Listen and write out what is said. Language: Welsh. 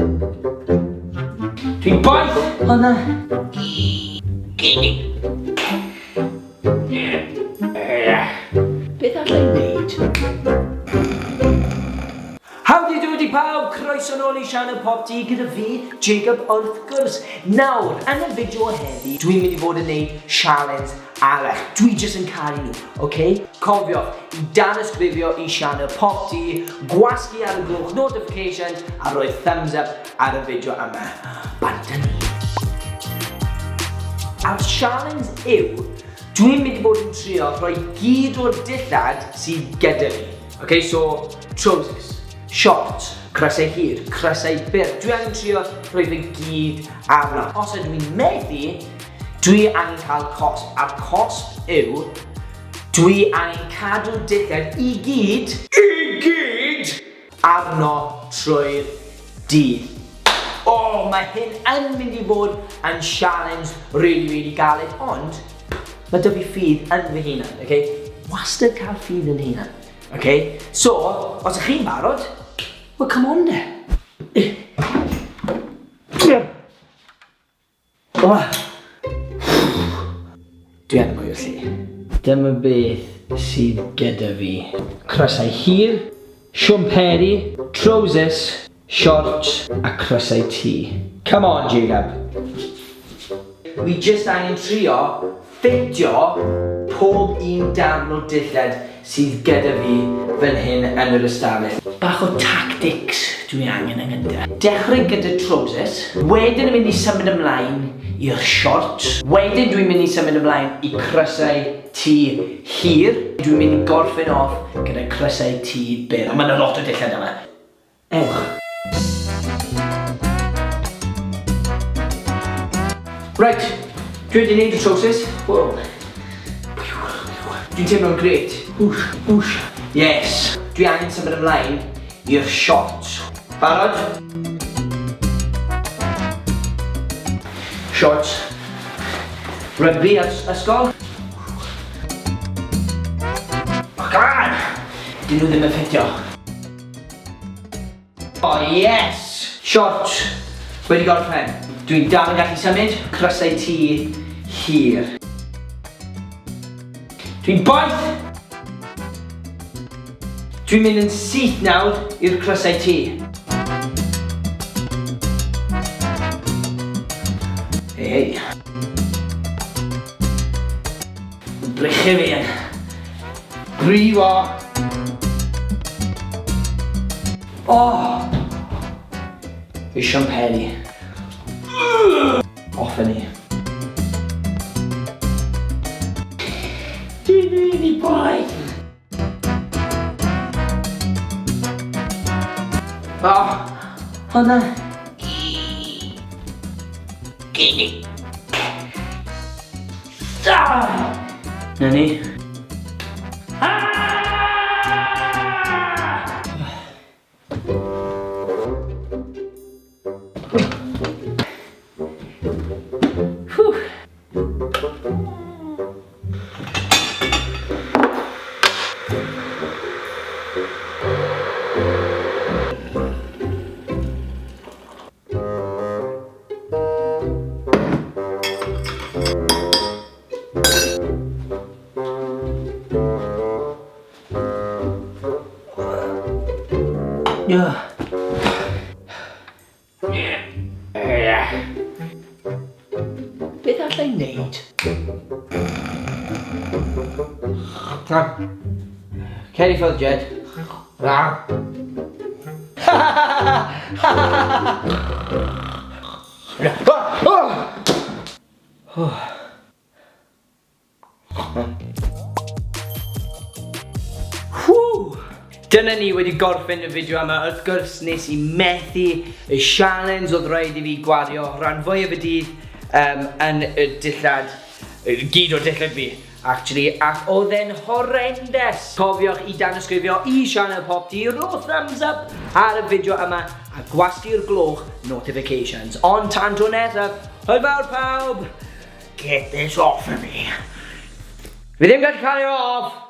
Dwi'n boeth! O na! Beth alla i wneud? Howdy doody pawb, croeso nôl i sianel Popty gyda fi, Jacob wrth gwrs. Nawr, yn y fideo heddi, dwi'n mynd i fod yn neud sialens arall. Dwi jyst yn caru nhw, ok? Cofiwch i danysgrifio i sianel Popty, gwasgu ar y gloch notifications a rhoi thumbs up ar y fideo yma. Bant â ni. A'r sialens yw, dwi'n mynd i bod yn trio rhoi gyd o'r dillad sydd gyda fi. Ok, so trowsus, shorts, crysau hir, crysau byr. Dwi angen trio rhoi fe gyd arno. Os ydw i'n methu, dwi angen cael cosb. A'r cosb yw, dwi angen cadw dillad i gyd, i gyd, arno trwy'r dydd. O, oh, mae hyn yn mynd i fod yn challenge really, really galed, ond mae 'da fi ffydd yn fy hunan, ok? Wastad cael ffydd yn hunan, ok? So, os ych chi'n barod, well, come on de. Oh. Dwi angen mwy o lle. Dyma beth sydd gyda fi. Crysau hir, siwmperi, trowsus, shorts a crysau T. Come on, Jacob. Wi jyst angen trio ffitio pob un darn o dillad sydd gyda fi fan hyn yn yr ystafell. Bach o tactics dwi angen yn gynta. Dechrau gyda trowsus, wedyn yn mynd i symud ymlaen i'r shorts, wedyn dwi'n mynd i symud ymlaen i crysau T hir, dwi'n mynd i gorffen off gyda crysau T byr. A mae 'na lot o dillad yma. Ewch. Reit, dwi wedi neud y trowsus. Wow. Dwi'n teimlo'n grêt. Wsh, wsh. Yes. Dwi angen symud ymlaen i'r shorts. Barod? Shorts. Rygbi ar ysgol. Oh, come on! Dyn nhw ddim yn ffitio. Oh yes! Short! Wedi gorffen. Dwi'n dal yn gallu symud. Crysau T hir. Dwi'n boeth! Dwi'n mynd yn syth nawr i'r crysau T. Hei hei. Brychau fi yn brifo. Oh! Fi siamperi. Off â ni. Dwi'n rili boeth. Oh, hwnna. Na ni. Whew. Yeah. Beth alla i wneud? Cer i ffwrdd, Jed. Dyna ni wedi gorffen y fideo yma. Wrth gwrs nes i methu y sialens oedd rhaid i fi gwario rhan fwyaf y dydd um, yn y dillad, gyd o'r dillad fi, actually, ac oedd e'n horrendous. Cofiwch i danysgrifio i sianel Popty, rho thumbs up ar y fideo yma a gwasgu'r gloch notifications. Ond tan tro nesaf, hwyl fawr pawb! Get this off of me. Fi ddim gallu cael ei off!